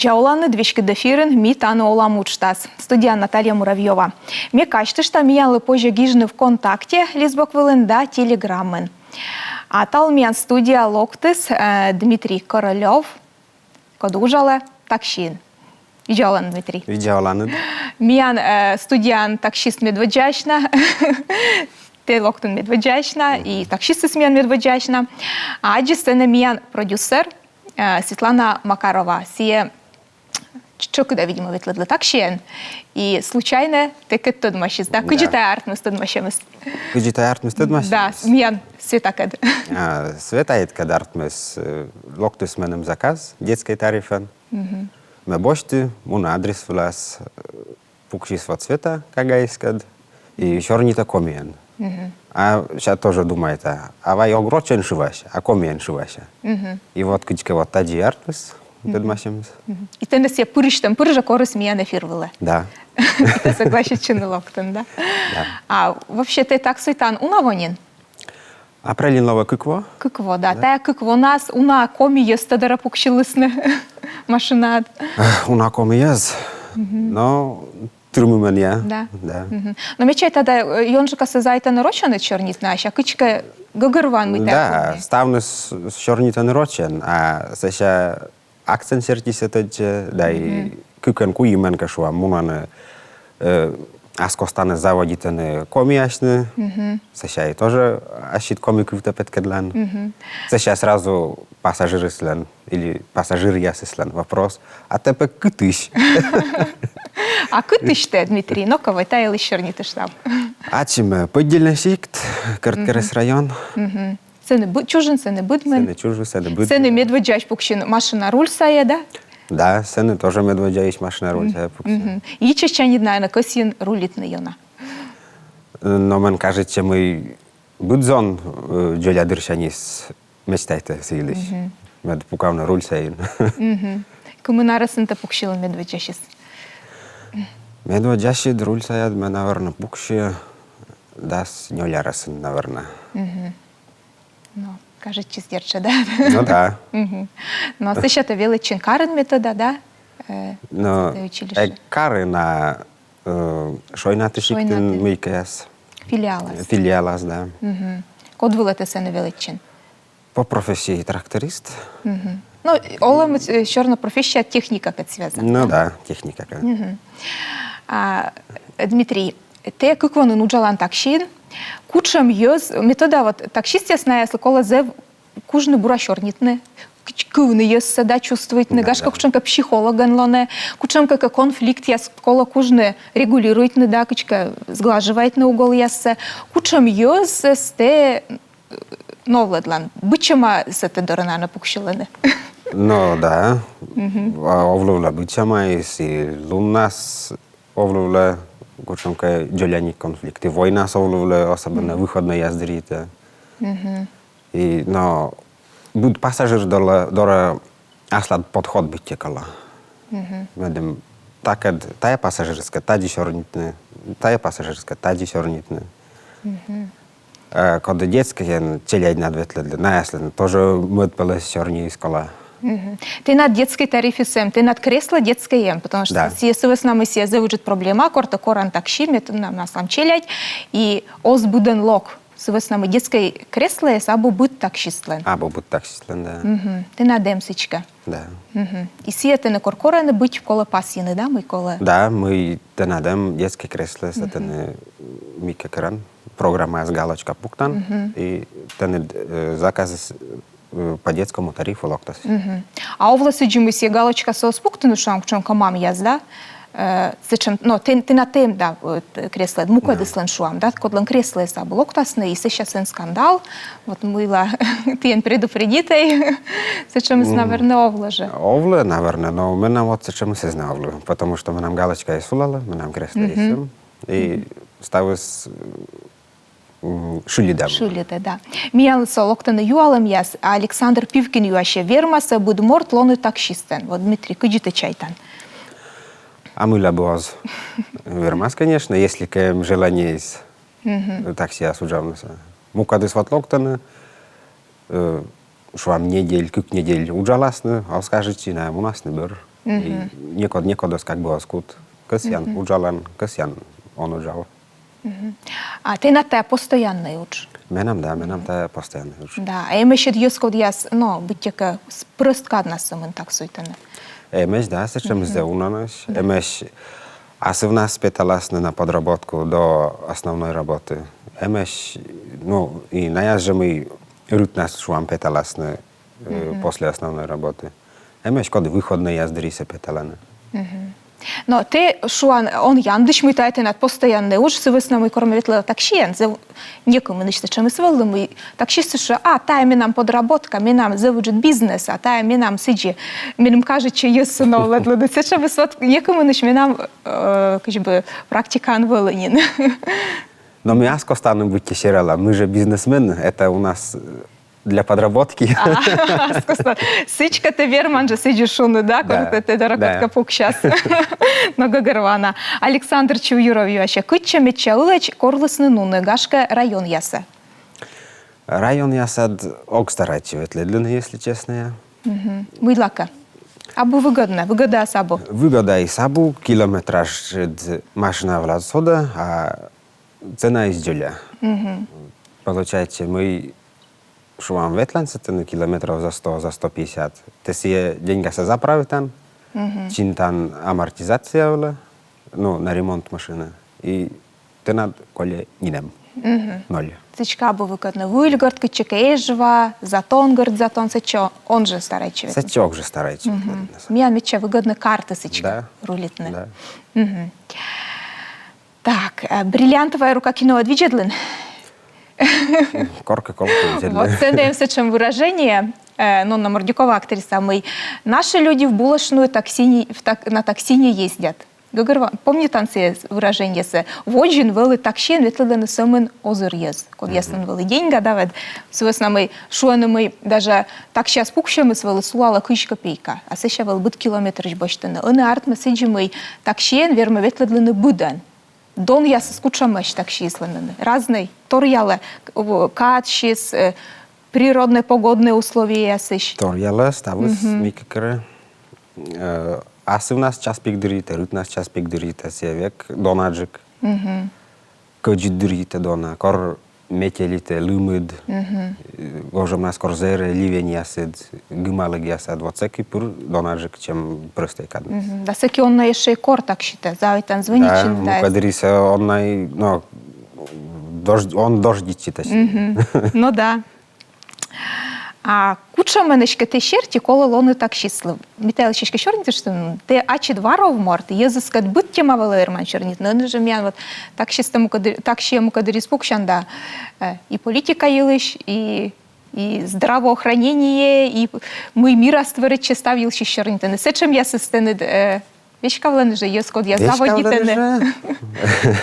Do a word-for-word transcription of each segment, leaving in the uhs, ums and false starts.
Видза оланныд, веськыд эфирын «Ми тані олам» уджтас. Студияын Наталья Муравьёва. Ме казьтышта, миянлы позьӧ гижны ВКонтакте лист бок вылын да Телеграмын. А талун миян студияӧ локтіс э, Дмитрий Королёв, коді уджалӧ таксиын. Видза олан, Дмитрий. Видза оланныд. Миян э, студияын таксист медводдзаысь на. Тэ локтін медводдзаысь на, и таксистыс миян медводдзаысь на. А аддзис тэнӧ миян продюсер э, Светлана Макарова. Сійӧ тш-, тшӧкыда, видимо, ветлӧдлӧ таксиӧн. И случайнӧ тэкӧд тӧдмасис, да? Да. Кыдзи тайӧ артмис тӧдмасьӧмыс? Кыдзи тайӧ артмис тӧдмасьӧмыс? Да, миян Светакӧд. А, Светаыдкӧд артмис, э, локтіс меным заказ детскӧй тарифӧн. Ме босьті, муна адрес вылас, э, пуксис вот Света Кагаыскӧд и сёрнитӧ комиӧн. А сэсся тоже думайта, а вай ог рочӧн шыась, а комиӧн шыась. И вот кыдзкӧ вот тадзи артмис тӧдмасьӧмыс. И тэнӧ сійӧ пырысьтӧм-пыр жӧ корис миян эфир вылӧ. Да. И тэ согласитчыны локтін, да? Да. А вообще тэ таксиӧн уна во нин? Апрельын лоӧ кык во. Кык во, да. Да. Тайӧ кык вонас уна коми йӧзтӧ дорӧ пуксьылісны машинаӧд? Эх, уна коми йӧз. Но тырмымӧн, я. Да. Да. Но ме чайта, да, э, ёнджыкасӧ заводитӧны рочӧн сёрнитны, а сэсся кыдзкӧ гӧгӧрвоан, мый тайӧ. Да, коми. Ставныс сёрнитӧны рочӧн, а сэсся акцент сертисӧ тӧдчӧ, да и кыкӧн-куимӧн кӧ, шуам, мунӧны, э, ас костаныс заводитӧны комиясьны, сэсся и тоже ассьыд коми кывтӧ петкӧдлан. Сэсся сразу пассажирыслӧн или пассажиръясыслӧн вопрос: «А тэ пӧ кытысь?» А кытысь тэ, Дмитрий? Но-ка, вай та йылысь сёрнитыштам. Ачым, э, Пыддьыльнӧй сикт, Кӧрткерӧс район. Сэні бы-, чужин, сэні быдмин. Сэні чужи, сэні быдмин. Сэні медводдзаысь пуксин машина руль сайӧ, да? Да, сэні тоже медводдзаысь машина руль сайӧ пуксин. Ичӧтсяньыд, наверно, кӧсйин рулитны ёна. Но мен кажитчӧ, мый быд зон, э, дзоля дырсяньыс мечтайтӧ сы йылысь. Мед пукавны руль сайын. Кымын арӧсын тэ пуксилін медводдзаысь? Медводдзаысь руль сайӧ ме, наверно, пукси дас нёль арӧсын, наверно. Но, кажитчис, дерт жӧ, да? Ну да. Но сэсся тэ велӧдчин карын, ме тӧда, да? Э, но, э, училище. Карын, а, э, Шойнатын сиктын. Шойнатын. Мыйкӧяс. Филиалас. Филиалас, да. Код вылӧ тэ сэні велӧдчин? По профессии тракторист. Ну, олӧмыс, э, всё равно профессия техникакӧд связана. Ну да, техникакӧд. А, Дмитрий, тэ кык во нин уджалан таксиын. Кутшӧм йӧз, ме тӧда, вот таксистъяс, наяслы колӧ зэв кужны бура сёрнитны, кыдз-, кывны йӧзсӧ, да, чувствуйтны, да, гашкӧ, да, кутшӧмкӧ психологӧн лоны, кутшӧмкӧ кӧ конфликтъяс колӧ кужны регулируйтны, да, кыдзкӧ сглаживайтны уголъяссӧ. Кутшӧм йӧзӧс тэ, э, новлӧдлан? Быдсямаӧс тэ дорӧ, наверно, пуксьылӧны. Ну, да. А, овлывлӧ быдсямаӧс, и луннас овлывлӧ кутшӧмкӧ дзоляник конфликт. И войнас овлывлӧ, особенно выходнӧйяс дырйи тэ. И, но быд пассажир дорӧ, дорӧ аслад подход быттьӧ колӧ. Медым такӧд, тайӧ пассажирыскӧд тадзи сёрнитны, тайӧ пассажирыскӧд тадзи сёрнитны. Э, код детскӧйӧн челядьнад ветлӧдлан, наяслӧн тоже мӧд пӧлӧс сёрниыс колӧ. Тэнад детскӧй тарифыс эм, тэнад кресло детскӧй эм, потому что, да, сійӧ сы вӧсна, мый сійӧ зэв ыджыд проблема, кор тэ коран такси, ме тӧдам, аслам челядь, и оз быдӧн лок. Сы вӧсна мый детскӧй креслоыс абу быд таксистлӧн. Абу быд таксистлӧн, да. Тэнад эм сідзкӧ. Да. И сійӧ тэнӧ кор корӧны, быть колӧ пасйыны, да, мый колӧ? Да, мый тэнад эм детскӧй кресло, сэтӧн, э, мыйкӧ керан, программаас галочка пуктан, и тэнад, э, заказыс э, по детскому тарифу локтас. А овлӧ сідзи, мый сійӧ галочкасӧ оз пуктыны, шуам, кутшӧмкӧ мамъяс, да? Э, сэтшӧм, но тэн-, тэнад эм, да, э, т-, креслоыд, мукӧдыслӧн, шуам, да, кодлӧн креслоыс абу, локтасны, и сэсся сэн скандал, вот мыйла тіян предупредитӧй, сэтшӧмыс, наверно, овлӧ жӧ. Овлӧ, наверно, но менам вот сэтшӧмыс эз на овлы, потому что менам галочкаыс сулалӧ, менам креслоыс эм, и ставыс м, шыльӧдӧ. Шыльӧдӧ, да. Миянлы со локтӧны юалӧмъяс, а Александр Пивкин юасьӧ: вермас-ӧ быд морт лоны таксистӧн? Вот, Дмитрий, кыдзи тэ чайтан? А мыйла бы оз? Вермас, конечно, если кӧ эм желаниеыс таксияс уджавнысӧ. Мукӧдыс вот локтӧны, э, шуам, недель, кык недель уджаласны, а оз кажитчы, найӧ мунасны бӧр. И некод, некод оз как бы оз кут. Кӧсъян, уджалан, кӧсъян, он уджал. А тэнад тайӧ постояннӧй удж? Менам, да, менам тайӧ постояннӧй удж. Да, а эмӧсь ӧд йӧз, кодъяс, но, быттьӧкӧ с-, прӧст каднас сӧмын таксуйтӧны? Эмӧсь, да, сэтшӧмыс зэв унаӧсь. Эмӧсь асывнас петаласны на подработку до основной работы. Эмӧсь, ну, и наяс жӧ, мый рытнас, шуам, петаласны э, после основной работы. Эмӧсь, коді выходнӧйяс дырйиыс петалӧны. Но тэ, шуан, он яндысь, мый тайӧ тэнад постояннӧй удж, сы вӧсна мый кор ме ветла таксиян, зэв некымынысь сэтшӧмыс вӧлі, мый таксист шуӧ: «А, тайӧ менам подработка, менам зэв ыджыд бизнес, а тайӧ менам сідзи, меным кажитчӧ, йӧзыс новлӧдлӧны». Сэтшӧмыс вот некымынысь менам, э, кыдз бы, практикаын вӧлі нин. Но ми ас костаным быттьӧ сералам, мы же бизнесмены, это у нас, э, для подработки. Ас костанным. Сідзкӧ тэ верман жӧ сідзи шуны, да, кор тэ, тэ дорӧ кодкӧ пуксяс. Но гӧгӧрвоана. Александр Чуюров юасьӧ: кытчӧ медся ылӧдз корлісны нуны, гашкӧ, районъясӧ? Районъясад ог старайтчы ветлӧдлыны, если честно. Мыйлакӧ? Абу выгоднӧ, выгодаыс абу. Выгодаыс абу, километраж машина вылас содӧ, а ценаыс дзоля. Получается, мый, шуам, ветлан сэтӧні километров за сто, за сто пятьдесят. Тэ сійӧ деньгасӧ заправитан, чинтан амортизация вылӧ, ну, на ремонт машины. И тэнад кольӧ нинӧм. Ноль. Сідзкӧ абу выгоднӧ. Выльгорт, кытчӧкӧ Эжва, Затон, гӧрд Затон, сэтчӧ он жӧ старайтчы ветлыны? Сэтчӧ ог жӧ старайтчы ветлыны. Миян медся выгоднӧ карті сідзкӧ рулитны. Да. Так, э, «Бриллиантовая рука» киноыд видзӧдлін? Коркӧ, коркӧ видзӧдлі. Вот, сэні эм сэтшӧм выражение, э, Нонна Мордюкова, актриса, мый: «Наши люди в булочную такси не, в так-, на такси не ездят». Гӧгӧрвоа-, помнитан сійӧ выражениесӧ? Водзын вӧлі таксиӧн ветлӧдлӧны сӧмын озыр йӧз, кодъяслӧн вӧлі деньга, да ведь. Сы вӧсна мый шуӧны, мый даже таксияс пуксьӧмыс вӧлі сулалӧ кызь копейка, а сэсся вӧлі быд километрысь босьтӧны. Ӧні артмӧ сідзи, мый таксиӧн вермӧ ветлӧдлыны быдӧн. Донъясыс кутшӧмӧсь таксиыслӧн ӧні? Разнӧй, торъялӧ, к-, в-, кадсьыс, э, природнӧй, погоднӧй условиеясысь. Торъялӧ, ставыс мыйкӧ керӧ. Э, асывнас час пик дырйитӧ, рытнас час пик дырйитӧ, сійӧ век донаджык. Кӧдзыд дырйитӧ дона, кор метель итӧ, лымыд, э, гожӧмнас кор зэрӧ, ливеньясыд, гымалігъясад, вот сэки пыр донаджык, чем прӧстӧй каднас. Да сэки он на ещӧ и кор такситӧ, заводитан звӧнитчыны. Да, мукӧддырйиыс он на и, но, дождь, он дождитчы, точнее. Ну да. А кутшӧмӧн эськӧ тэ серти колӧ лоны таксистлы? Ми тайӧс эськӧ сёрнитыштім, тэ ачыд варов морт, йӧзыскӧд быдтӧма вӧлі верман сёрнитны. Ӧні жӧ миян вот таксистӧ мукӧддыр-, таксиӧ мукӧддырйиыс пуксян да, э, и политика йылысь, и, и здравоохранение, и мый мирас творитчӧ, став йылысь сёрнитӧны. Сэтшӧмъясыс тэныд, э, веськавлӧны жӧ йӧз, кодъяс заводитӧны? Веськавлӧны жӧ.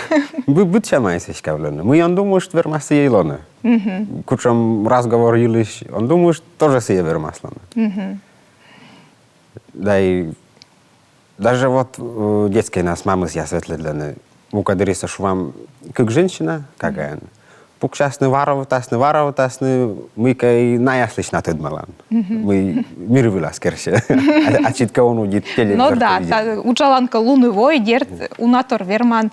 Бы-, быдсямаыс веськавлӧны. Мый он думышт, вермас сійӧ и лоны. Кутшӧм разговор йылысь он думышт, тоже сійӧ вермас лоны. Да и даже вот, э, детскӧйнас мамысъяс ветлӧдлӧны. Мукӧддырйиыс, шуам, кык женщина, какая. Пуксясны, варовитасны, варовитасны, мыйкӧ и наяслысь на тӧдмалан. Мый мир вылас керсьӧ. А, ачыд кӧ он удит телевизор. Ну да, та, уджалан кӧ лун и вой, дерт, уна тор верман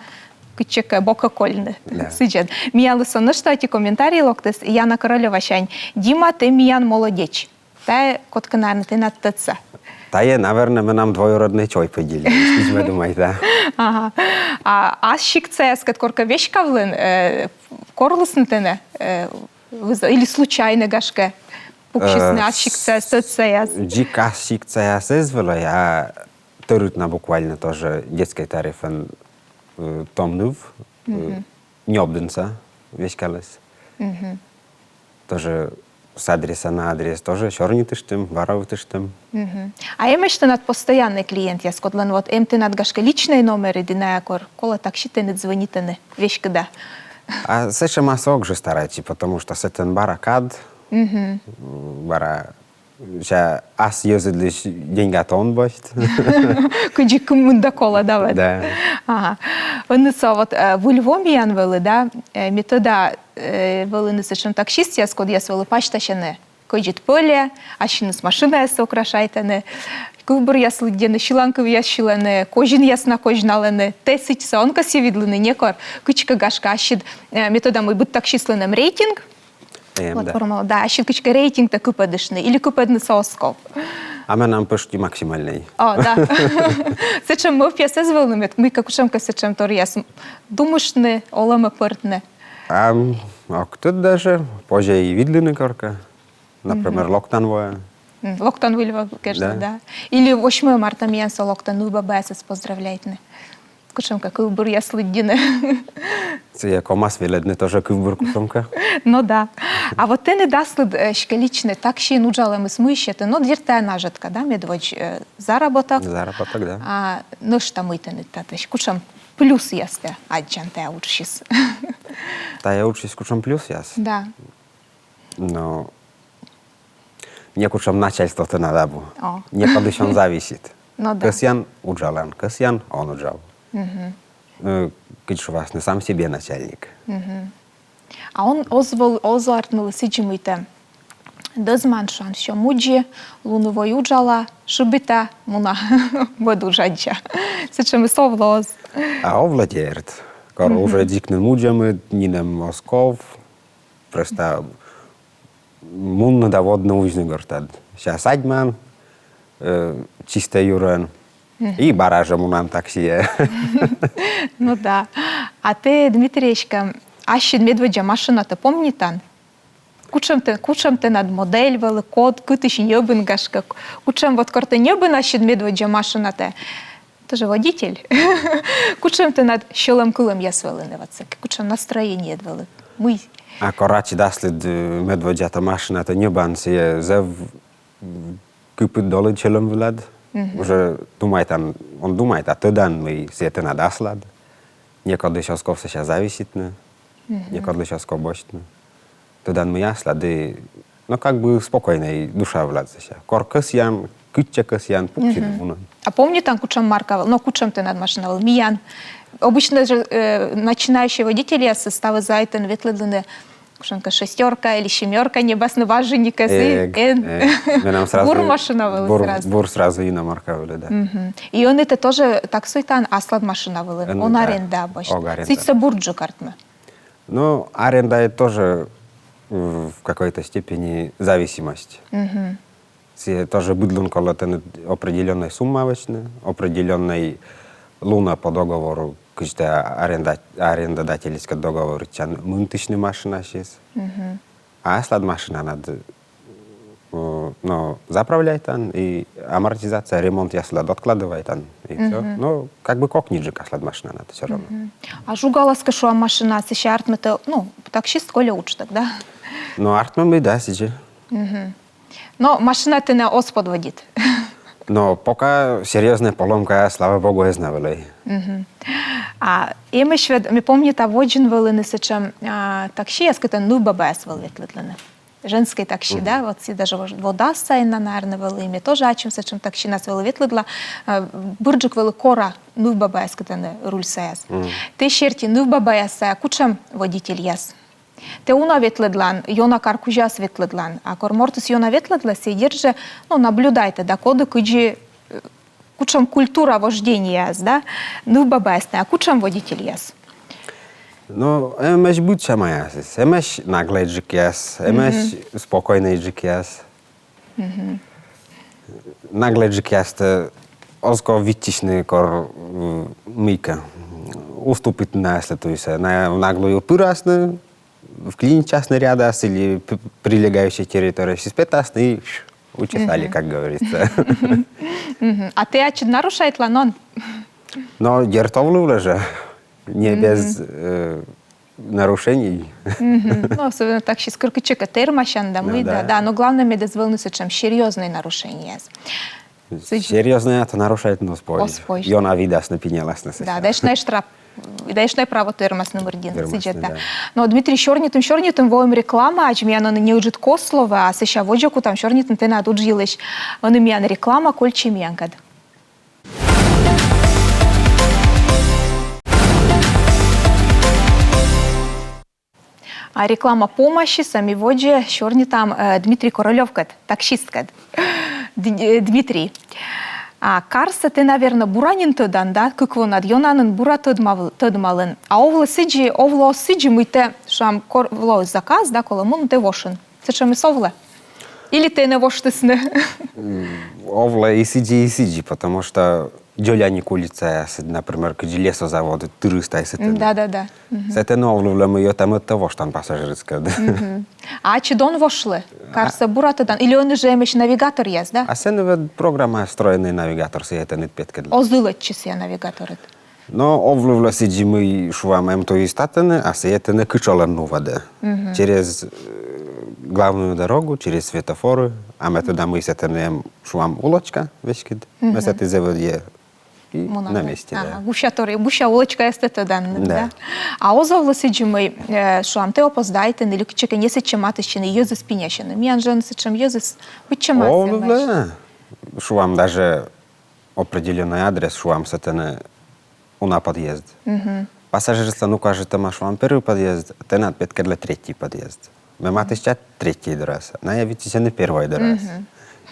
кытчӧкӧ бокӧ кольны. Да. Сідз ӧд. Миянлы со нӧшта ӧти комментарий локтіс Яна Королёвасянь. «Дима, тэ миян молодеч». Тайӧ кодкӧ, наверно, тэнад тӧдса. Тайӧ, наверно, менам двоюроднӧй чой пӧдилӧ. Сідз ме думайта. Ага. А ас сиктсаяскӧд коркӧ веськавлін, э, корлісны тэнӧ, э, вызов, или случайнӧ, гашкӧ, пуксисны ас сиктсаяс, тӧдсаяс? Дзик ас сиктсаяс эз вӧлӧй, а тӧрыт на буквально тоже детскӧй тарифӧн, э, том ныв, э, Нёбдінса веськаліс. Тоже с адреса на адрес тоже сёрнитыштім, варовитыштім. А эмӧсь тэнад постояннӧй клиентъяс, кодлӧн вот эм тэнад, гашкӧ, личнӧй номерыд, и найӧ кор колӧ такси, тэныд звӧнитӧны веськыда? А сэтшӧмас ог жӧ старайтчы, потому что сэтӧн бара кад, бара Ся ас йӧзыдлысь деньгатӧ он босьт. Кыдзи кымында колӧ, да ведь? Да. Ага. Ӧні со вот, э, Выль во миян вӧлі, да, э, ме тӧда, э, вӧліны сэтшӧм таксистъяс, кодъяс вӧлі пасьтасьӧны кӧдзыд пӧльӧ, ассьыныс машинаяссӧ украшайтӧны, кывбуръяс лыддьӧны, сьыланкывъяс сьылӧны, козинъяс на козьналӧны. Тэ сідзсӧ он кӧсйы видлыны некор, кыдзкӧ, гашкӧ, ассьыд, э, ме тӧда, мый быд таксистлӧн эм рейтинг. Эм, да. Платформа, да, ассьыд кыдзкӧ рейтингтӧ кыпӧдыштны или кыпӧднысӧ оз ков? А менам почти максимальный. О, да. Сэтшӧм мӧвпъяс эз вӧвлы, мед мыйкӧ, кутшӧмкӧ сэтшӧм торъяс думыштны, олӧмӧ пӧртны? Ам, ог тӧд даже, позьӧ и видлыны коркӧ. Например, локтан воӧ. М, локтан выль во, конечно, да. Да. Или восьмое марта миянсӧ локтӧ нывбабаясӧс поздравляйтны. Кутшӧмкӧ кывбуръяс лыддьыны. Сійӧ ковмас велӧдны тоже кывбур кутшӧмкӧ. Ну да. А вот тэныд аслыд, э, эськӧ лично таксиын уджалӧмыс мый сетӧ? Ну, дерт, тайӧ нажӧтка, да, медводз, э, заработок. Заработок, да. А нӧшта мый тэныд татысь? Кутшӧм плюсъяс тэ аддзан тайӧ уджысь? Тайӧ уджысь кутшӧм плюсъяс? Да. Но некутшӧм начальство тэнад абу. О. Некодысь он зависит. Ну да. Кӧсъян — уджалан, кӧсъян — он уджав. Мгм. Э, кыдз шуасны, сам себе начальник. Мгм. А он оз вӧв-, оз артмылы сідзи, мый тэ дӧзман, шуан, всё, мудзи, лун-вой уджала, шыбита, муна, мӧд удж аддза. Сэтшӧмыс овлӧ оз? А овлӧ, дерт. Кор уже дзик нин мудзӧмыд, нинӧм оз ков, просто мунны да водны, узьны гортад. Сейчас адьман, э, чистӧй юрӧн. И бара жӧ мунан таксиӧ. Ну да. А тэ, Дмитрий, эськӧ ассьыд медводдза машинатӧ помнитан? Кутшӧм тэ, кутшӧм тэнад модель вӧлі, код, кытысь ньӧбин, гашкӧ? Кутшӧм вот, кор тэ ньӧбин ассьыд медводдза машинатӧ, ты же водитель. Кутшӧм тэнад сьӧлӧм-кылӧмъяс вӧліны, вот сэк, кутшӧм настроениед вӧлі? Мый? А кор ачыд аслыд, э, медводдзатӧ машинатӧ ньӧбан, сійӧ зэв, м, кыпыд долыд сьӧлӧм вылад. Мгм. Уже думайтан, он думайт, а тӧдан, мый сійӧ тэнад аслад. Некодысь оз ков сэсся зависитны. Мгм. Некодлысь оз ков босьтны. Тӧдан, мый аслад, и, но, как бы спокойнӧй душа вылад сэсся. Кор кӧсъян, кытчӧ кӧсъян, пуксьыны мунан. А помнитан, кутшӧм марка вӧлі, но кутшӧм тэнад машина вӧлі? Миян. Обычно же, э, начинающий водительяс ставыс заводитӧны ветлӧдлыны кутшӧмкӧ шестёрка или семёрка, ньӧбасны важиникӧс, и эн. Эг, эг. Менам сразу бур машина вӧлі, бур, сразу. Бур сразу иномарка вӧлі, да. Мгм. И ӧні тэ тоже таксуйтан аслад машина вылын. Ӧні, да. Он аренда босьт. Ог аренда. Сідзсӧ бурджык артмӧ. Ну, аренда — это тоже, э, в какой-то степени зависимость. Мгм. Сійӧ тоже быд лун колӧ тэныд определённӧй сумма вӧчны, определённӧй лунӧ по договору, кыдз тэ аренда-, арендодательскӧд договоритчан, мынтысьны машинасьыс. Мгм. А аслад машинанад, э, но заправляйтан, и амортизация, ремонтъяс вылад откладывайтан, и всё. Мгм. Но как бы кокниджык аслад машинанад всё равно. Мгм. А жугалас кӧ, шуам, машина, сэсся артмӧ, тэ, ну, таксист кольӧ уджтӧг, да? Но артмӧ, мый да, сідзи. Мгм. Но машина тэнӧ оз подводит. Но пока серьёзнӧй поломка, слава богу, эз на вӧлӧй. Мгм. А эмӧсь ведь, ме помнита, водзын вӧліны сэтшӧм, а, таксияс, кытӧн нывбабаяс вӧлі ветлӧдлӧны. Женскӧй такси, да, вот сійӧ даже вож-, во дас сайын на, наверно, вӧлі, ме тоже ачым сэтшӧм таксинас вӧлі ветлӧдла, а, бурджык вӧлі кора нывбабаяс, кытӧн руль саяс. Мгм. Тэ серти, нывбабаяс сайӧ кутшӧм водительяс? Тэ уна ветлӧдлан, ёна кар кузяс ветлӧдлан. А кор мортыс ёна ветлӧдлӧ, сійӧ, дерт жӧ, ну, наблюдайтӧ, да, коді кыдзи, э, кутшӧм культура вожденияыс, да, нывбабаяснас, а кутшӧм водительяс? Ну, эмӧсь быдсямаясыс. Эмӧсь наглӧйджыкъяс, эмӧсь спокойнӧйджыкъяс. Мгм. Наглӧйджыкъястӧ оз ков виччысьны, кор, м, мыйкӧ, м, уступитны наяслы туйсӧ. Ная в наглую пырасны, вклинитчасны рядас или п-, прилегающей территориясьыс петасны и учесали, как говорится. Мгм. А тэ ачыд нарушайтлан он? Но дерт, овлывлӧ жӧ. Не без, э, нарушений. Мгм. Ну, особенно таксист, кор кытчӧкӧ тэрмасян да мый, да, да. Но главнӧй, мед эз вӧвны сэтшӧм серьёзнӧй нарушенияс. Серьёзнӧй-а, то нарушайтны оз позь. Оз позь. Ёна видасны, пиняласны сэсся. Да, да, эшшӧ на штраф, да, эшшӧ на право тэрмасны мырддьыны. Тэрмасны, сідз, да. Но, Дмитрий, сёрнитім, сёрнитім, воим реклама, ачым миян ӧні неыджыд кос лоӧ, а сэсся водзӧ кутам сёрнитны тэнад удж йылысь. Ӧні миян реклама, кольччӧй миянкӧд. А реклама помасис, а ми водзӧ сёрнитам э, Дмитрий Королёвкӧд, таксисткӧд. Д- э, Дмитрий, а карсӧ тэ, наверно, бура нин тӧдан, да? Кык во над ёна нин, бура тӧдмал-, тӧдмалін. А овлӧ сідзи, овлӧ оз сідзи, мый тэ, шуам, кор-, лоас заказ, да, колӧ мунны, тэ вошин. Сэтшӧмыс овлӧ? Или тэнӧ воштісны? Овлӧ и сідзи, и сідзи, потому что дзоляник улицаясыд, например, кыдзи лесозавод, тырыс тай сэтӧн. Да, да, да. Сэтӧн овлывлӧ, мый ӧта-мӧдтӧ воштан пассажирскӧд. А ачыд он вошлы? Карсӧ бура тӧдан? Или ӧні жӧ эмӧсь навигаторъяс, да? А сэні ведь программа встроенный навигатор, сійӧ тэныд петкӧдлӧ. Оз ылӧдчы сійӧ навигаторыд? Но овлывлӧ сідзи, мый, шуам, эм туристатӧны, а сійӧ тэнӧ кытшолӧн нуӧдӧ. Через э, главную дорогу, через светофоры, а ме тӧда, мый сэтӧн эм, шуам, улочка веськыд. Ме сэті зэв ӧдйӧ и на месте, да. Гуся тор-, гуся улочкаястӧ тӧдан, да? А оз овлы сідзи, мый, э, шуам, тэ опоздайтін или кытчӧкӧ несӧдчӧ матыстчыны, йӧзыс пинясьӧны? Миян жӧ сэтшӧм йӧзыс быдсяма. Овлывлӧ, шуам, даже определённый адрес, шуам, сэтӧн уна подъезд. Пассажирыслӧн укажитӧма, шуам, первый подъезд, тэнад петкӧдлӧ третий подъезд. Ме матыстча третий дорас, найӧ виччысьӧны первой дорас.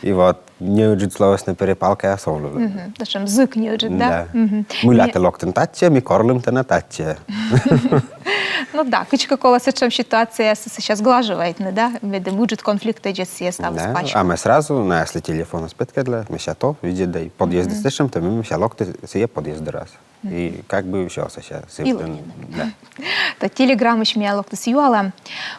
И вот неыджыд словесный перепалкаяс овлывлӧ. Сэтшӧм зык неыджыд, да? Мыйла тэ локтін татчӧ, ми корлім тэнӧ татчӧ. Ну да, кыдзкӧ колӧ сэтшӧм ситуацияяссӧ сэтшӧм сглаживайтны, да? Медым ыджыд конфликтъяс эз ставыс пачкӧ. А ме сразу наяслы телефоныс петкӧдлӧ, мися, то, видзӧдӧй, подъездыс сэтшӧм, тэ, мися, локтӧ сійӧ подъезд дорас. И как бы всё, сэсся сывтӧны. Да. Та телеграммысь миянлы локтіс юалӧм.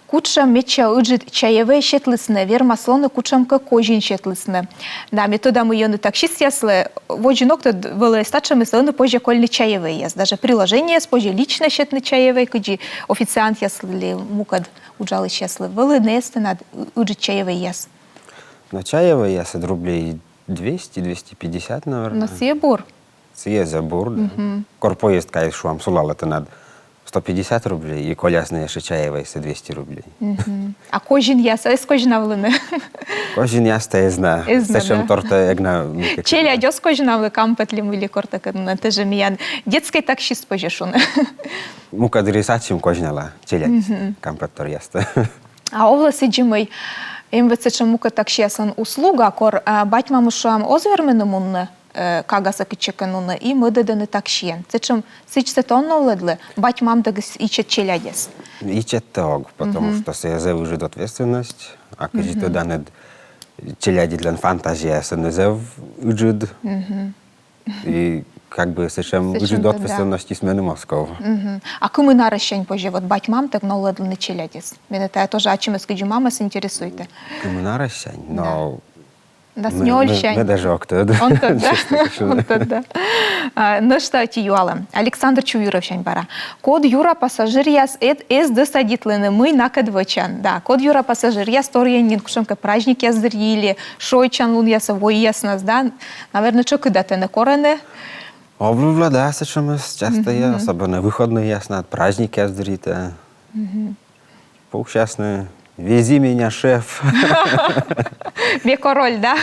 Кутшӧм медся ыджыд чайӧвӧй сетлісны, вермас лоны кутшӧмкӧ козин сетлісны. Да, ме тӧда, мый ӧні таксистъяслы водзын ог тӧд, вӧлі эз татшӧмыс, ӧні позьӧ кольны чайӧвӧйяс. Даже приложениеяс позьӧ лично сетны чайӧвӧй, кыдзи официантъяслы мукӧд уджалысьяслы. Вӧліны-ӧ тэнад ыджыд чайӧвӧйяс? Но чайӧвӧйясыд рублей двести, двести пятьдесят, наверное. Но сійӧ бур. Сійӧ зэв бур, да. Кор поездкаыс, шуам, сулалӧ тэнад сто пятьдесят рублей, и колясны ещӧ чайӧвӧйсӧ двести рублей. А козинъяс эз козьнавлыны? Козинъястӧ эз на. Эз на, да. Сэтшӧмтортӧ эг на. Челядь оз козьнавлы кампетлы мый ли кортӧкӧ, но тэ жӧ миян детскӧй таксист, позьӧ шуны. Мукӧддырйи ачым козьнала челядь кампетторъястӧ. А овлӧ сідзи, мый эм ведь сэтшӧм мукӧд таксияслӧн услуга, кор а, бать-мамыс, шуам, оз вермыны мунны э, кагасӧ кытчӧкӧ нуны, и мӧдӧдӧны таксиӧн. Сэтшӧм, сідзсӧ тэ он новлӧдлы бать-мамтӧгыс ичӧт челядьӧс? Ичӧттӧ ог, потому что сійӧ зэв ыджыд ответственность, а кыдзи тӧданныд, челядьыдлӧн фантазияыс ӧні зэв ыджыд. И как бы сэтшӧм ыджыд ответственностьыс меным оз ков. А кымын арӧссянь позьӧ вот бать-мамтӧг новлӧдлыны челядьӧс? Менӧ тайӧ тоже ачымӧс кыдзи мамӧс интересуйтӧ. Кымын арӧссянь, но Дас нёльсянь. Ме даже ог тӧд. Он тӧд, да? Он тӧд, да. А, нӧшта ӧти юалӧм. Александр Чуюровсянь бара. Код юра пассажиръяс эз досадитлыны, мый накӧд вӧчан? Да, код юра пассажиръяс торйӧн нин кутшӧмкӧ праздникъяс дырйи или шойччан лунъясӧ, войяснас, да? Наверно, тшӧкыда тэнӧ корӧны. Овлывлӧ, да, сэтшӧмыс частӧя, особенно выходнӧйяснад, праздникъяс дырйи тэ. Пуксясны: «Вези меня, шеф». Ме король, да?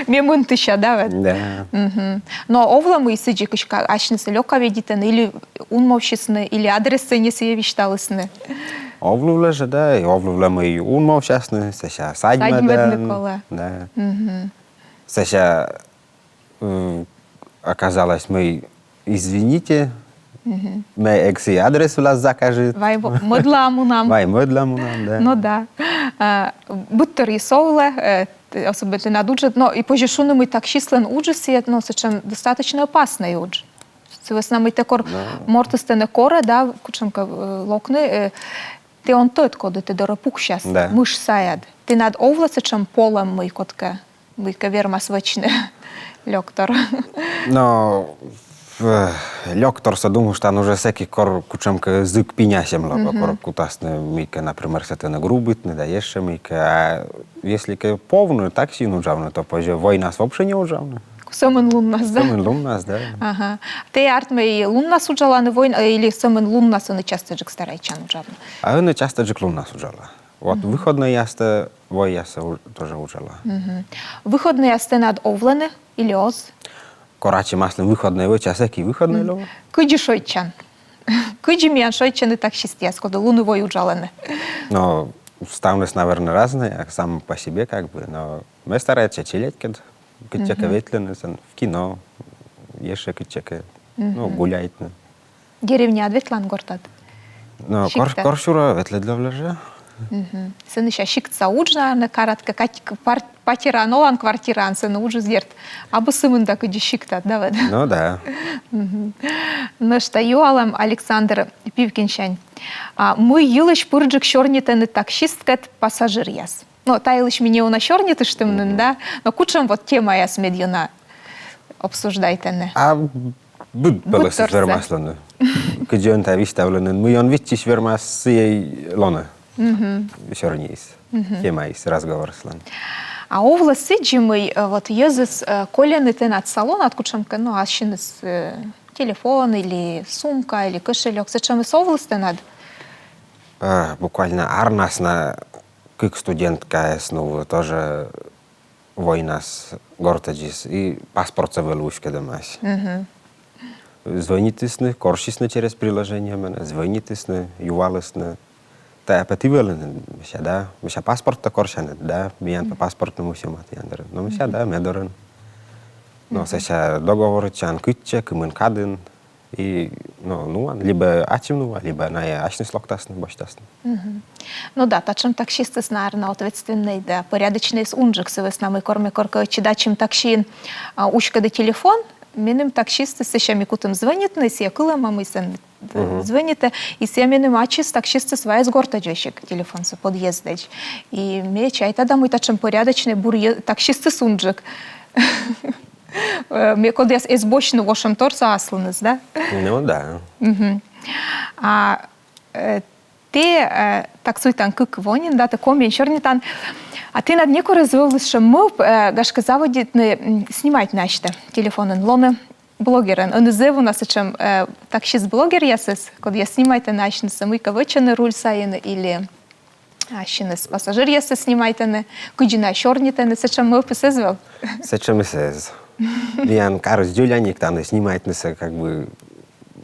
Ме мынтыся, да, вед? Да. Но овлӧ мый сідзи, кыдзкӧ асьнысӧ лёка ведитӧны, или унмовсисны, или адрессӧ нин сійӧ висьталісны? Овлывлӧ жӧ, да, и овлывлӧ мый унмовсясны, сэсся садьмӧдны. Садьмӧдны колӧ. Да. Сэсся М, оказалось, мый, извините, ме эг сійӧ адрес вылас закажит. Вай мӧдлаӧ мунам. Вай мӧдлаӧ мунам, да. Ну да. А, быдторйыс овлӧ, э, особенно тэнад уджыд, но и позьӧ шуны, мый таксистлӧн уджыс, но сэтшӧм достаточно опаснӧй удж. Сы вӧсна мый тэ кор мортыс тэнӧ корӧ, да, кутшӧмкӧ, э, локны, э, тэ он тӧд, коді тэ дорӧ пуксяс, мыш саяд. Тэнад овлӧ сэтшӧм полӧм, мый кодкӧ мыйкӧ вермас вӧчны лёктор. Но лёкторсӧ думыштан уже сэки, кор кутшӧмкӧ зык пинясьӧм лоӧ, кор кутасны мыйкӧ, например, сэтӧн грубитны да ещӧ мыйкӧ. А если кӧ повны, таксиын уджавны, то позьӧ войнас вообще не уджавны. Сӧмын луннас, да? Сӧмын луннас, да. Ага. Тэ артмӧ и луннас уджалан, и войн-, э, или сӧмын луннас ӧні частӧджык старайтчан уджавны? А ӧні частӧджык луннас уджала. Вот выходнӧйястӧ, войясӧ у-, тоже уджала. Выходнӧйяс тэнад овлӧны или оз? Кор ачым аслым выходнӧй вӧча, сэки выходнӧй лоӧ. Кыдзи шойччан? Кыдзи миян шойччӧны таксистъяс, коді лунӧ-войӧ уджалӧны? Но ставныс, наверно, разнӧй, а сам по себе как бы, но ме старайтча челядькӧд кытчӧкӧ ветлыны, сэн в кино, ещӧ кытчӧкӧ, ну, гуляйтны. Деревняад ветлан, гортад? Но кор-, сиктад? Корсюрӧ ветлӧдлӧвлӧ жӧ. Мгм. Сэн сэсся сиктса удж, наверно, карад кӧ, кать-, к-, пар-, патераын олан, квартираын, сэн уджыс, дерт, абу сымында, кыдзи сиктад, да, вед? Ну да. Мгм. Нӧшта юалӧм Александр Пивкинсянь. А мый йылысь пырджык сёрнитӧны таксисткӧд пассажиръяс? Но та йылысь ми неуна сёрнитыштім нин, да? Но кутшӧм вот темаяс мед ёна обсуждайтӧны? А быд пӧлӧсыс вермас лоны. Кыдзи он тай висьтавлі нин, мый он виччысь, вермас сійӧ лоны. Мгм. Сёрниыс. Мгм. Темаыс разговорыслӧн. А овлӧ сідзи, мый, э, вот йӧзыс, э, кольӧны тэнад салонад кутшӧмкӧ, ну, ассьыныс, э, телефон или сумка, или кошелёк, сэтшӧмыс овліс тэнад? А, буквально арнас на кык студенткаӧс нуӧ, тоже войнас гортӧдзыс, и паспортсӧ вӧлі уськӧдӧмаӧсь. Мгм. Звӧнитісны, корсисны через приложение менӧ, звӧнитісны, юалісны. Тайӧ пӧ ті вӧліны, мися, да, мися, паспорттӧ корсянныд, да, миян пӧ паспортнымӧс сьӧмӧ тіян дорӧ. Но, мися, да, ме дорын. Но сэсся договоритчан кытчӧ, кымын кадын, и, ну, нуан, либӧ ачым нуа, либӧ найӧ асьныс локтасны, босьтасны. Мгм. Ну да, татшӧм таксистыс, наверно, ответственнӧй да порядочнӧйыс унджык, сы вӧсна мый кор ме коркӧ ӧтчыд ачым таксиын, а, уськӧді телефон, меным таксистыс, сэсся ми кутім звӧнитны, сійӧ кылӧма, мый сэн, э, звӧнитӧ, и сійӧ меным ачыс, таксистыс, вайис гортӧдзысьыд телефонсӧ подъездӧдз. И ме чайта да, мый татшӧм порядочнӧй, бур йӧ-, таксистыс унджык. Э, ме кодъяс эз босьтны вошӧмторсӧ аслыныс, да? Ну да. Мгм. А, э, тэ, э, таксуйтан кык во нин, да, тэ комиӧн сёрнитан. А тэнад некор эз вӧвлы сэтшӧм мӧвп, э, гашкӧ, заводитны, м, снимайтны асьтӧ телефонын, лоны блогерӧн. Ӧні зэв уна сэтшӧм, э, таксист-блогеръясыс, кодъяс снимайтӧны асьнысӧ, мыйкӧ вӧчӧны руль сайын или ассьыныс пассажиръяссӧ снимайтӧны, кыдзи найӧ сёрнитӧны, сэтшӧм мӧвпыс эз вӧв? Сэтшӧмыс эз. Миян карыс дзоляник, тані снимайтнысӧ как бы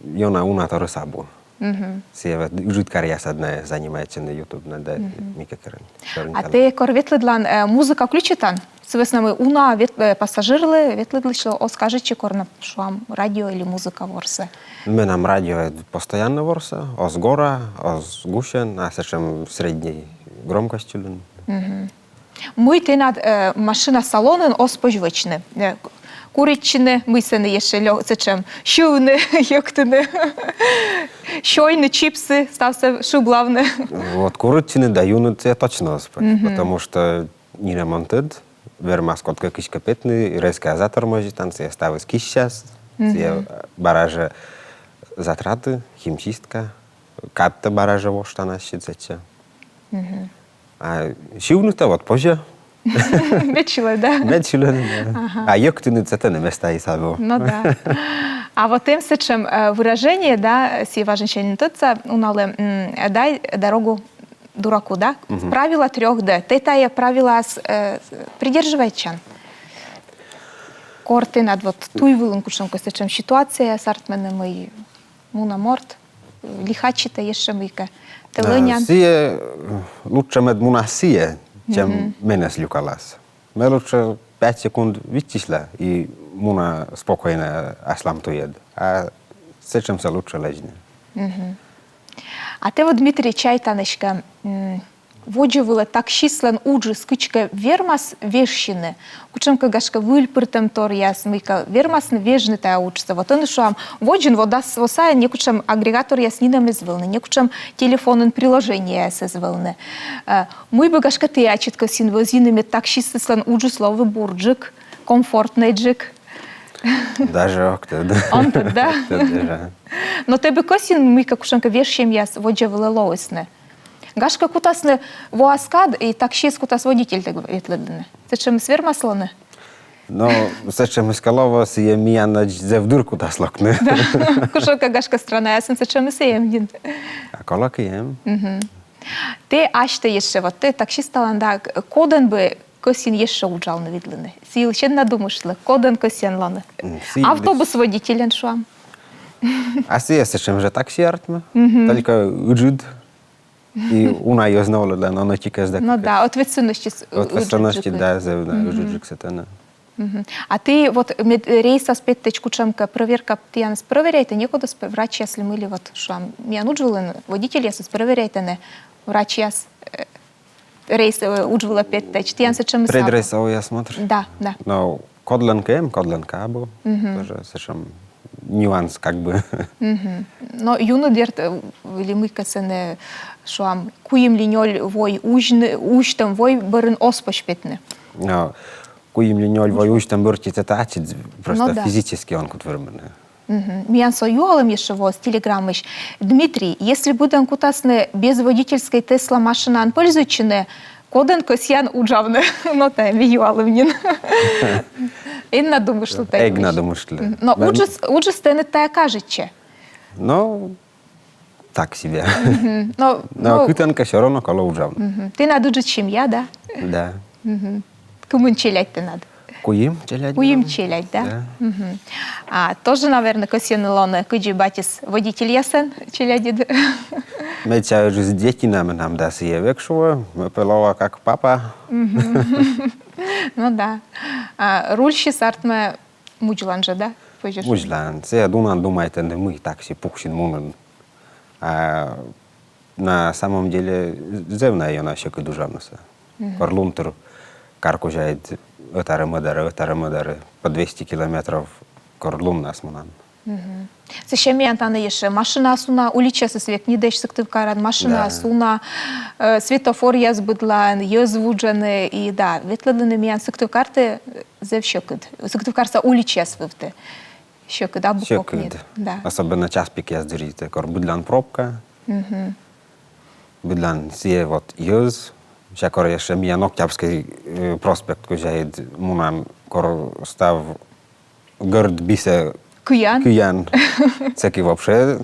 ёна уна торйыс абу. Мгм. Сійӧ вот ыджыд каръясад найӧ занимайтчӧны ютубнад да мыйкӧ керӧн. А тэ кор ветлӧдлан, э, музыка включитан? Сы вӧсна мый уна вет-, э, пассажирлы, ветлӧдлысьлы оз кажитчы, кор на, шуам, радио или музыка ворсӧ. Менам радио постоянно ворсӧ, оз гора, оз гусьӧн, а сэтшӧм средней громкость вылын. Мгм. Мый тэнад, э, машина салонын оз позь вӧчны? Э, к-, куритчыны, мый сэні ещӧ лё-, сэтшӧм, сьывны, йӧктыны, сёйны чипсы, ставсӧ шыблавны. Вот куритчыны да юны сійӧ точно оз позь, потому что нинӧм он тӧд, вермас кодкӧ кыськӧ петны, резко затормозитан, сійӧ ставыс киссяс, сійӧ бара жӧ затраты, химчистка, кадтӧ бара жӧ воштан ассьыд сэтчӧ. А сьывны-то вот позьӧ. Мед сьылӧ, да? Мед сьылӧ, да. Ага. А йӧктыны сэтӧн местаыс абу. Ну да. А вот эм сэтшӧм, э, выражение, да, сійӧ важӧнсяньыс тӧдса, уналы, м, дай дорогу дураку, да? Мгм. Правило трёх Д. Тэ тайӧ правилаас, э, придерживайтчан? Кор тэнад вот туй вылын кутшӧмкӧ сэтшӧм ситуацияяс артмӧны, мый мунӧ морт, лихачитӧ, ещӧ мыйкӧ. Тэ лӧнян. Сійӧ, э, лучше мед мунас сійӧ, чем менӧс люкалас. Ме лучше пять секунд виччысьла и муна спокойно аслам туйӧд. А сэтшӧмсӧ лучше лэдзны. А тэ вот, Дмитрий, чайтан эськӧ, м, водзӧ вылӧ таксистлӧн уджыс кыдзкӧ вермас вежсьыны? Кутшӧмкӧ, гашкӧ, выль пыртӧмторъяс, мыйкӧ вермасны вежны тайӧ уджсӧ? Вот ӧні, шуам, водзын во дас во сайын некутшӧм агрегаторъяс нинӧм эз вӧлны, некутшӧм телефонын приложениеяс эз вӧлны. Э, мый бы, гашкӧ, тэ ачыд кӧсйин вӧзйыны, мед таксистлӧн уджыс лои бурджык, комфортнӧйджык? Даже ог тӧд. Он тӧд, да? Ог тӧд даже. Но тэ бы кӧсйин, мыйкӧ кутшӧмкӧ вежсьӧмъяс водзӧ вылӧ лоисны? Гашкӧ, кутасны воас кад, и таксиыс кутас водительтӧг ветлӧдлыны. Сэтшӧмыс вермас лоны? Но сэтшӧмыс кӧ лоӧ, сійӧ миянӧдз зэв дыр кутас локны. Да. Кутшӧмкӧ, гашкӧ, странаясын сэтшӧмыс эм нин. А колӧкӧ эм. Мгм. Тэ асьтӧ ещӧ, вот тэ таксисталан, да, кодӧн бы кӧсйин ещӧ уджалны, видлыны? Сы йылысь эн на думыштлы, кодӧн кӧсъян лоны? М, сы йылысь. Автобус водительӧн, шуам. А сійӧ сэтшӧм жӧ такси артмӧ, только ыджыд. И уна йӧз новлӧдлӧ, но нӧти кӧсдӧ. Ну да, ответственностьыс, э, ответственностьыс, да, зэв, да, ыджыдджык сэтӧні. А ті вот мед-, рейсас петтӧдз кутшӧмкӧ проверка, тіянӧс проверяйтӧ некодӧс, врачьяс ли мый ли, вот, шуам, миян удж вылын водительясӧс проверяйтӧны врачьяс, э, рейс, э, удж вылӧ петтӧдз. Тіян сэтшӧм... Предрейсовый осмотр? Да, да. Но кодлӧнкӧ эм, кодлӧнкӧ абу. Тоже сэтшӧм нюанс, как бы. Но юны, дерт, э, ли мыйкӧ сэні, шуам, куим ли нёль вой узьны, узьтӧм вой бӧрын оз позь петны. Но куим ли нёль вой узьтӧм бӧрти тэ ачыд просто физически он кут вермыны. Миян со юалӧм ещӧ воис телеграммысь. Дмитрий, если быдӧн кутасны без водительскӧй Тесла машинаӧн пользуйтчыны, кодӧн кӧсъян уджавны? Но тайӧ ми юалім нин. Эн на думыштлы тайӧ. Эг на думыштлы. Но уджыс, уджыс тэныд тайӧ кажитчӧ. Но так себе. Но, но кытӧнкӧ всё равно колӧ уджавны. Тэнад ыджыд семья, да? Да. Кымын челядь тэнад? Куим челядь. Куим челядь, да? Да. А тоже, наверно, кӧсйӧны лоны, кыдзи батьыс водительясӧн челядьыд. Ме чайта, ыджыд детина менам да, сійӧ век шуӧ, ме пӧ лоа как папа. Ну да. А рульсьыс артмӧ мудзлан жӧ, да? Позьӧ шуны. Мудзлан. Сійӧ унаӧн думайтӧ, мый такси пуксьын мунан. А на самом деле зэв на ёна сьӧкыд уджавнысӧ. Кор лун тыр кар кузяыд ӧтарӧ-мӧдарӧ, ӧтарӧ-мӧдарӧ, по двести километров кор луннас мунан. Сэсся миян тані ещӧ машинаыс уна, уличаясыс век нин дась Сыктывкарын, машинаыс уна, э, светофоръяс быдлаын, йӧз вуджӧны, и да, ветлӧдлыны миян Сыктывкартӧ зэв сьӧкыд. Сыктывкарса уличаяс вывті сьӧкыд, абу кокньыд. Сьӧкыд. Да. Особенно час пикъяс дырйи, тэ кор быдлаын пробка. Быдлаын сійӧ вот йӧз. Сэсся кор ещӧ миян Октябрьскӧй, э, проспект кузяыд мунан, кор став гӧрд бисӧ кыян. Кыян. Сэки вообще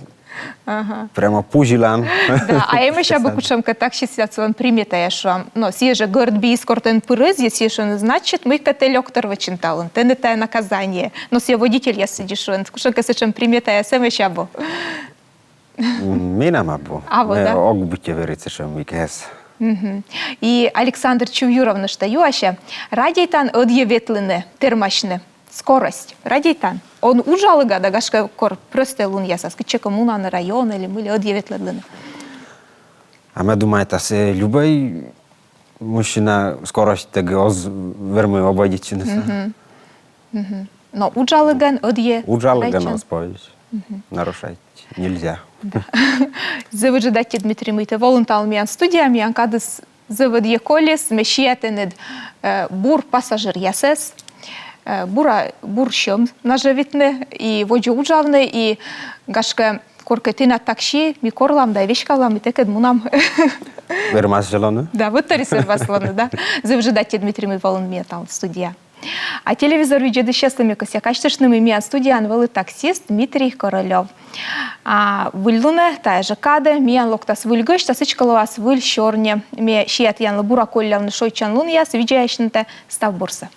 прямо пузьылан. Да, а эмӧсь абу кутшӧмкӧ таксистъяслӧн приметаяс, шуам. Но сійӧ жӧ гӧрд биыс кор тэн пырӧзйӧ, сійӧ шуӧны, значит, мыйкӧ тэ лёктор вӧчин талун, тэныд тайӧ наказание. Но сійӧ водительяс сідзи шуӧны, кутшӧмкӧ сэтшӧм приметаяс эмӧсь абу? М, менам абу. Абу, да? Ог быттьӧ верит сэтшӧм мыйкӧыс. И Александр Чувьюров нӧшта юасьӧ: радейтан ӧдйӧ ветлыны, тэрмасьны? Скорость. Радейтан? Он уджалігад да, гашкӧ, кор прӧстӧй лунъясас, кытчӧкӧ мунан районӧ ли мый ли, ӧдйӧ ветлӧдлыны? А ме думайта, сійӧ любӧй мужчина скоростьтӧг оз вермы обойдитчынысӧ. Но уджалігӧн ӧдйӧ... Уджалігӧн оз позь нарушать. Нельзя. Да. Зэв ыджыд аттьӧ, Дмитрий, мый тэ волін талун миян студияӧ, миян кадыс зэв ӧдйӧ колис, ме сиа тэныд, э, бур пассажиръясӧс, э, бура, бур сьӧм нажӧвитны и водзӧ уджавны, и, гашкӧ, коркӧ тэнад такси, ми корлам да веськавлам, и тэкӧд мунам. Вермас жӧ лоны? Да, быдторйыс вермас лоны, да. Зэв ыджыд аттьӧ, Дмитрий, мый волін миян талун студияӧ. А телевизор видзӧдысьяслы ме кӧсъя казьтыштны, мый миян студияын вӧлі таксист Дмитрий Королёв. А выльлунӧ тайӧ жӧ кадӧ миян локтас выль гӧсьт, а сідзкӧ лоас выль сёрни. Ме сиа тіянлы бура коллявны шойччан лунъяс, видзӧдысьясӧс став бурсӧ.